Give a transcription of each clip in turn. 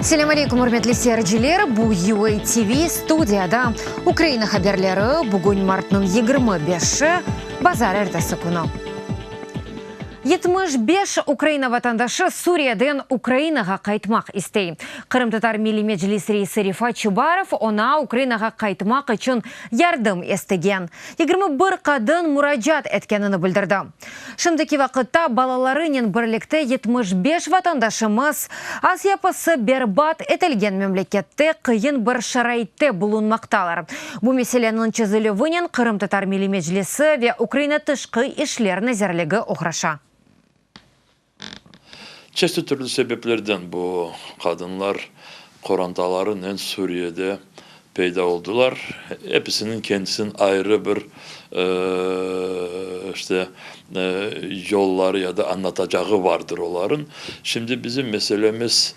Selâm aleykum, ürmetli seyirciler! Bu UA TV, studiyada Ukraina haberleri, bugün martnıñ 25-i, bazarertesi künü. 75 Ukraina vatandaşı Suriyeden Ukrainağa qaytmaq istey. Qırımtatar Milliy Meclis reisi Refat Çubarov oña Ukrainağa qaytmaq içün yardım istegen 21 qadın muracaat etkenini bildirdi. Şimdiki vaqıtta balalarınen birlikte 75 vatandaşımız astyapısı berbat etilgen memlekette qıyın bir şaraitte bulunmaqtalar. Bu meseleniñ çezilüvinen Qırımtatar Milliy Meclisi ve Ukraina Tışqı işler nazirligi oğraşa. Çeşit türlü sebeplerden bu qadınlar qorantalarınen Suriyede peyda oldılar. Episiniñ kendisiniñ ayrı bir, işte, yolları ya da añlatacağı vardır olarıñ. Şimdi bizim meselemiz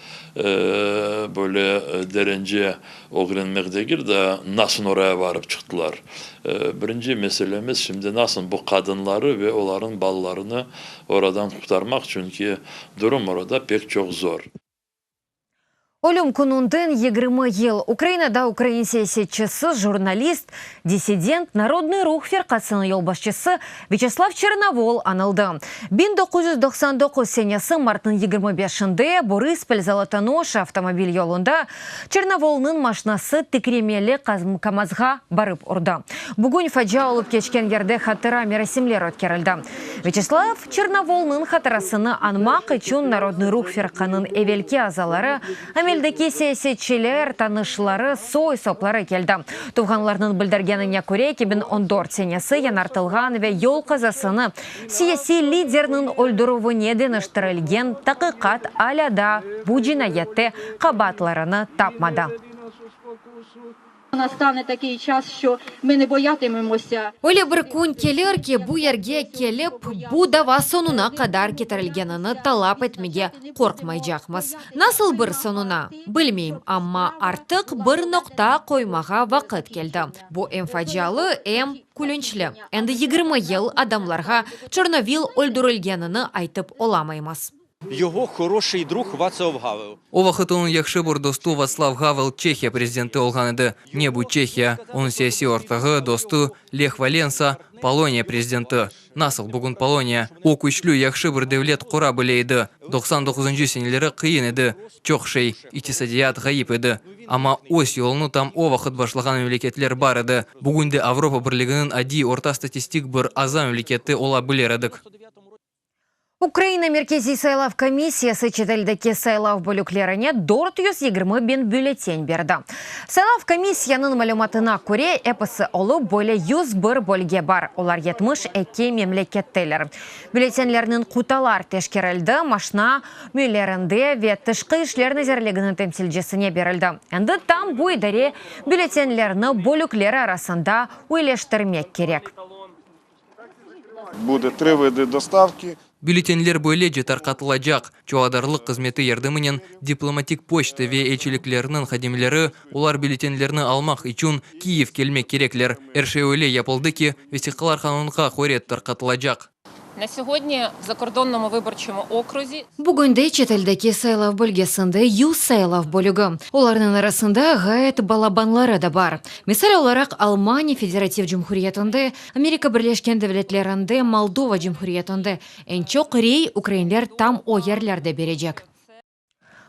böyle derence ögrenmek degil de, nasıl oraya varıp çıqtılar. Birinci meselemiz şimdi nasıl bu qadınları ve olarıñ balalarını oradan qurtarmaq, çünki durum orada pek çoq zor. Ölüm kününden 20 yıl Ukrainada ukrain siyasetçisi, jurnalist, dissident, Narodnıy ruh firqasınıñ yolbaşçısı Vyaçeslav Çernovol añıldı. 1999 senesi martnıñ 25-inde Borıspol, Zolotonoşa avtomobil yolunda Çernovolnıñ maşnası tikremeli KAMAZğa barıp urdı. Bugün facia olıp keçken yerde hatıra merasimler ötkerildi. Vyaçeslav Çernovolnıñ hatırasını añmaq içün Narodnıy ruh firqanıñ evelki azaları, ameldeki siyasetçiler, tanışları, soy-sopları keldi. Tuvğanlarnıñ bildirgenine köre, 2014 senesi yañartılğan ve yol qazasını siyasiy liderniñ öldürüvine deñiştirilgen taqiqat alâ daa bu cinayette qabaatlarını tapmadı. Nastane takiy ças, şço mı ne boyatımemoся. Öyle bir kün kelir ki, bu yerge kelip, bu dava soñuna qadar ketirilgenini talap etmege qorqmaycaqmız. Nasıl bir soñuna, bilmeyim, amma artıq bir noqta qoymağa vaqıt keldi. Bu em facialı, em külünçli. Endi 20 yıl adamlarğa Çornovil öldürilgenini aytıp olamaymız. Yogo horoşıy druh Vatslav Gavel. O vaqıt onıñ yahşı bir dostu Vatslav Gavel Çehiya prezidenti olğan edi. Ne bu Çehiya? Onıñ siyasiy ortağı, dostu Leh Valensa, Poloniya prezidenti. Nasıl bugün Poloniya? O küçlü, yahşı bir devlet qura bile edi. 99-ncı seneleri qıyın edi, çoq şey, iqtisadiyat ğayıp edi. Amma öz yolunı tam o vaqıt başlağan memleketler bar edi. Bugün de Avropa Birliginiñ adiy orta statistik bir aza memleketi ola bilir edik. Ukraina Merkeziy saylav komissiyası çeteldeki saylav bölüklerine 420 biñ bülleten berdi. Saylav komissiyanıñ malümatına köre, episi olıp böyle 101 bölge bar, olar 72 memleketteler. Bülletenlerniñ qutalar teşkerildi, maşna müellerinde ve Tışqı işler nazirliginiñ temsilcisine berildi. Endi tam bu idare bülletenlerni bölükler arasında üyleştirmek kerek. Bude tri vıdı dostavki. Bülletenler böylece tarqatılacaq, çuvadarlıq hızmeti yardımınen diplomatik poçta ve elçiliklerniñ hadimleri, olar bülletenlerni almaq içün Kiyev kelmek kerekler. Er şey öyle yapıldı ki, vesiqalar qanunğa köre tarqatılacaq. Na syogodni v zakordonnomu vyborçomu okruzi. Bugünde çeteldeki saylav bölgesinde 100 saylav bölügi, olarnıñ arasında ğayet balabanları da bar. Misal olaraq, Almaniya Federativ Cumhuriyetinde, Amerika Birleşken Devletlerinde, Moldova Cumhuriyetinde eñ çoq rey ukrainler tam o yerlerde berecek.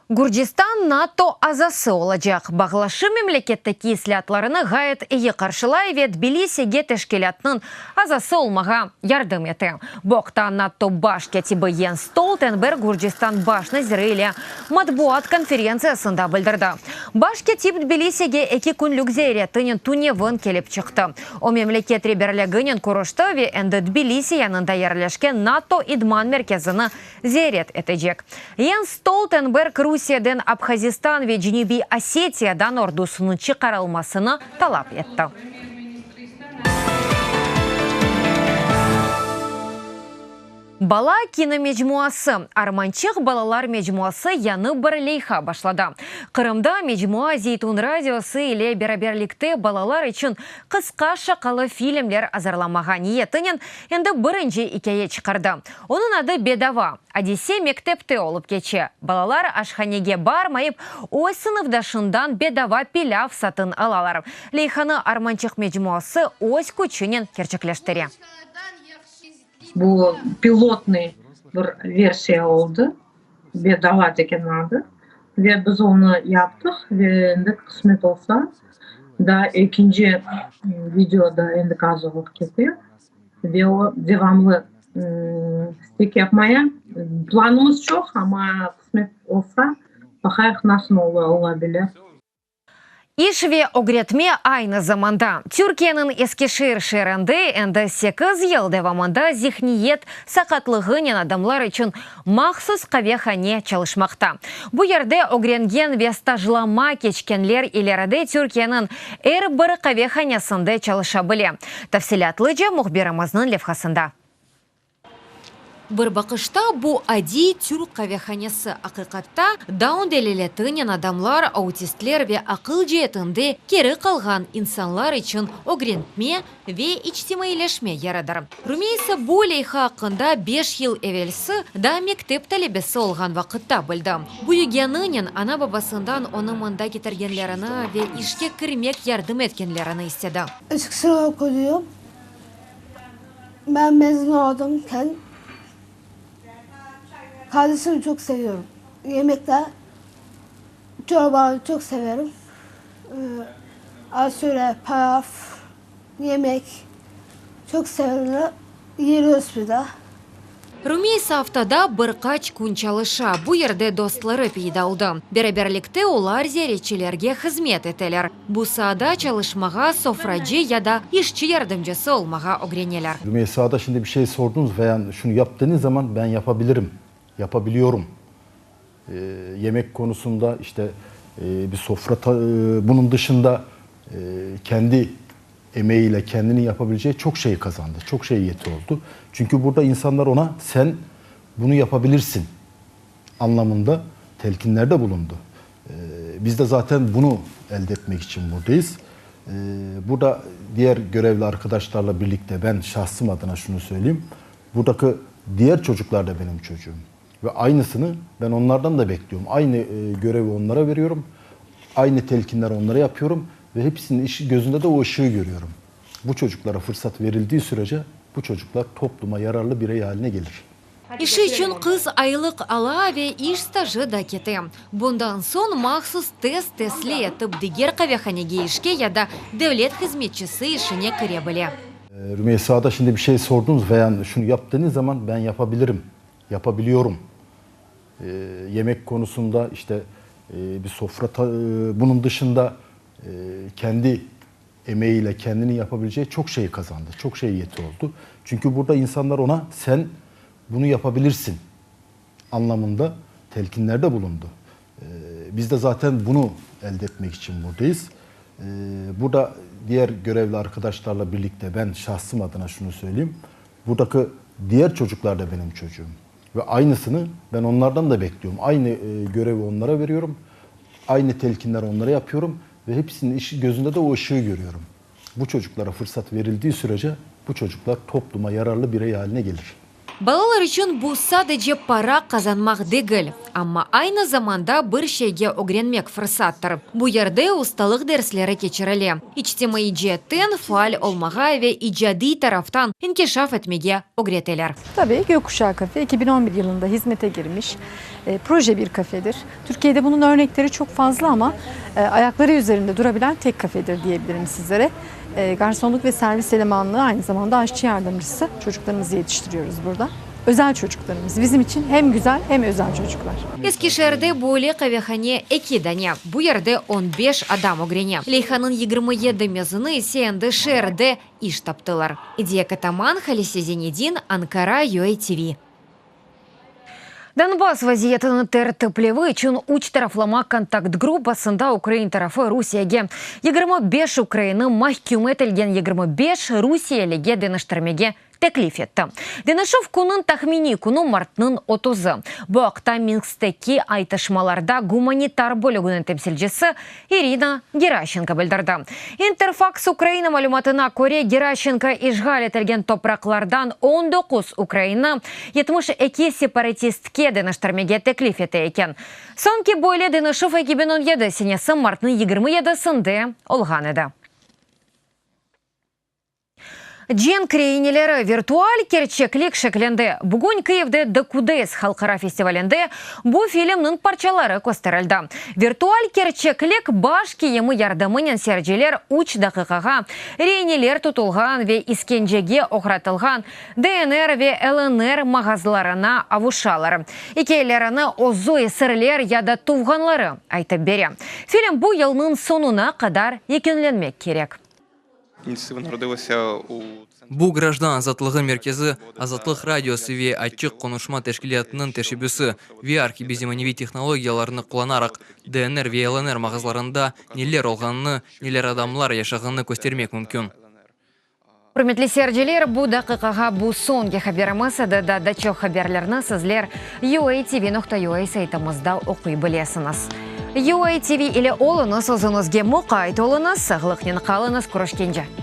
Gürcistan NATO azası olacaq. Bağlaşı memleketteki islâatlarını ğayet eyi qarşılay ve Tbilisige teşkilâtnıñ azası olmağa yardım ete. Bu aqta NATO baş kâtibi Jens Stoltenberg Gürcistan baş naziri ile matbuat konferentsiyasında bildirdi. Baş kâtip Tbilisige eki künlük ziyaretinen tünevin kelip çıqtı. O, memleket reberliginen körüşti ve endi Tbilisi yanında yerleşken NATO idman merkezini ziyaret etecek. Jens Stoltenberg Rusiyeden Abhazistan ve Cenübiy Osetiyadan ordusınıñ çıqarılmasını talap etti. Bala kinomecmuası, Armançıq balalar mecmuası yañı bir leyha başladı. Qırımda mecmua Zeytun radiosı ile beraberlikte balalar içün qısqa şaqalı filmler azırlamağa niyetinen endi birinci ikâye çıqardı. Onıñ adı Bedava. Adise mektepte olıp keçe. Balalar aşhanege barmayıp, öz sınıfdaşından bedava pilâv satın alalar. Leyhanı Armançıq mecmuası öz küçünen kerçekleştire. Bu pilotnıy bir versiya oldı, Bedava degen adı, ve biz onı yaptıq ve endi qısmet olsa, daa ekinci video da endi azırlıq kete ve o devamlı istek yapmaya planımız çoq, amma qısmet olsa, baqayıq nasıl ola bile. İş ve ögretme aynı zamanda. Türkiyeniñ Eskişehir şeerinde endi sekiz yıl devamında zihniyet saqatlığınen adamlar içün mahsus qavehane çalışmaqta. Bu yerde ögrengen ve stajlama keçkenler ileride Türkiyeniñ er bir qavehanesinde çalışa bile. Tafsilâtlıca mühbirimizniñ levhasında. Bir baqışta bu adiy türk qavehanesi, aqiqatta, Daun deliletinen adamlar, autistler ve aqıl ceetinde keri qalğan insanlar içün ögrenme ve içtimaiyleşme yeridir. Rumeysa bu leyha aqqında beş yıl evelsi, daa mektep talebesi olğan vaqıtta bildi. Büyügeninen ana-babasından onı mında ketirgenlerini ve işke kirmek yardım etkenlerini istedi. Eskisi oquyım. Ben mezun oldum. Kardeşimi çok seviyorum. Yemekte çorbanı çok severim. Aşure, pilav, yemek çok severim. Yiyoruz bir de. Rumeysa aftada bir qaç kün çalışa, bu yerde dostları peyda oldı. Beraberlikte olar ziyaretçilerge hızmet eteler. Bu saada çalışmağa, sofracı ya da işçi yardımcısı olmağa ögreneler. Rümeysa'da şimdi bir şey sordunuz veya şunu yap dediğiniz zaman ben yapabilirim, yapabiliyorum. Yemek konusunda işte bir sofra bunun dışında kendi emeğiyle kendinin yapabileceği çok şey kazandı, çok şey yeti oldu. Çünkü burada insanlar ona sen bunu yapabilirsin anlamında telkinlerde bulundu. Biz de zaten bunu elde etmek için buradayız. Burada diğer görevli arkadaşlarla birlikte ben şahsım adına şunu söyleyeyim. Buradaki diğer çocuklar da benim çocuğum. Ve aynısını ben onlardan da bekliyorum. Aynı görevi onlara veriyorum. Aynı telkinler onlara yapıyorum. Ve hepsinin iş, gözünde de o ışığı görüyorum. Bu çocuklara fırsat verildiği sürece bu çocuklar topluma yararlı birey haline gelir. İşi içün qız aylıq ala ve iş stajı da kete. Bundan soñ mahsus test tesli etip diger qavehanege işke ya da devlet hızmetçisi işine kire bile. Rümeysa'da şimdi bir şey sordunuz veya şunu yap dediğiniz zaman ben yapabilirim, yapabiliyorum. Yemek konusunda işte bir sofra bunun dışında kendi emeğiyle kendinin yapabileceği çok şey kazandı, çok şey yeti oldu. Çünkü burada insanlar ona sen bunu yapabilirsin anlamında telkinlerde bulundu. Biz de zaten bunu elde etmek için buradayız. Burada diğer görevli arkadaşlarla birlikte ben şahsım adına şunu söyleyeyim. Buradaki diğer çocuklar da benim çocuğum. Ve aynısını ben onlardan da bekliyorum. Aynı görevi onlara veriyorum. Aynı telkinler onlara yapıyorum. Ve hepsinin iş, gözünde de o ışığı görüyorum. Bu çocuklara fırsat verildiği sürece bu çocuklar topluma yararlı birey haline gelir. Balalar içün bu sadece para qazanmaq degil, amma aynı zamanda bir şeyge ögrenmek fırsattır. Bu yerde ustalıq dersleri keçirile, içtimaiy ceetten faal olmağa ve icadiy taraftan inkişaf etmege ögreteler. Tabii, Gökkuşağı Kafe 2011 yılında hizmete girmiş proje bir kafedir. Türkiye'de bunun örnekleri çok fazla ama ayakları üzerinde durabilen tek kafedir diyebilirim sizlere. Garsonluk ve servis elemanlığı aynı zamanda aşçı yardımcısı çocuklarımızı yetiştiriyoruz burada. Özel çocuklarımız bizim için hem güzel hem özel çocuklar. Eskişehirde böyle qavehane eki dane, bu yerde on beş adam ögrene. Leyhanıñ 27 mezunı ise endi şeerde iş taptılar. Ediye Kataman, Halise Zenedin, Ankara, UATV. Donbass vaziyetini tertiplevi içün üç taraflama kontakt gruppasında ukrain tarafı Rusiyege 25 ukrainni mahküm etilgen 25 rusiyelige deñiştirmege. teklif etti. Deñişüv künüñ tahminiy künü martnıñ otuzı. Bu aqta Minskteki aytışmalarda gumanitar bölüginiñ temsilcisi İrina Geraşenko bildirdi. İnterfaks-Ukraina malümatına köre, Geraşenko işğal etilgen topraqlardan 19 ukrainni 72 separatistke deñiştirmege teklif ete eken. Soñki böyle deñişüv 2017 senesi martnıñ 27-sinde olğan edi. Cenk reineleri virtual kerçeklik şeklinde. Bugün Kıyivde Dokudes halqara festivalinde bu filmniñ parçaları kösterildi. Virtual kerçeklik baş kiyimi yardımınen seyirciler üç daqiqağa reineler tutulğan ve iskencege oğratılğan DNR ve LNR mağazlarına avuşalar. İkâyelerini özü esirler ya da tuvğanları aytıp bere. Film bu yılnıñ soñuna qadar yekünlenmek kerek. Bu Grajdan azatlığı merkezi, Azatlıq Radiosı ve Açıq qonuşma teşkilâtınıñ teşebbüsi, VR kibi zemaneviy tehnologiyalarnı qullanaraq, DNR ve LNR mağazlarında neler olğanını, neler adamlar yaşağanını köstermek mümkün. Ürmetli seyirciler, bu daqiqağa bu soñki haberimiz edi. Daa da çoq haberlerni sizler UATV.UA saytımızda oquy bilesiñiz. UATV ile oluñız, özüñizge muqayt oluñız, sağlıqnen qalıñız, körüşkence!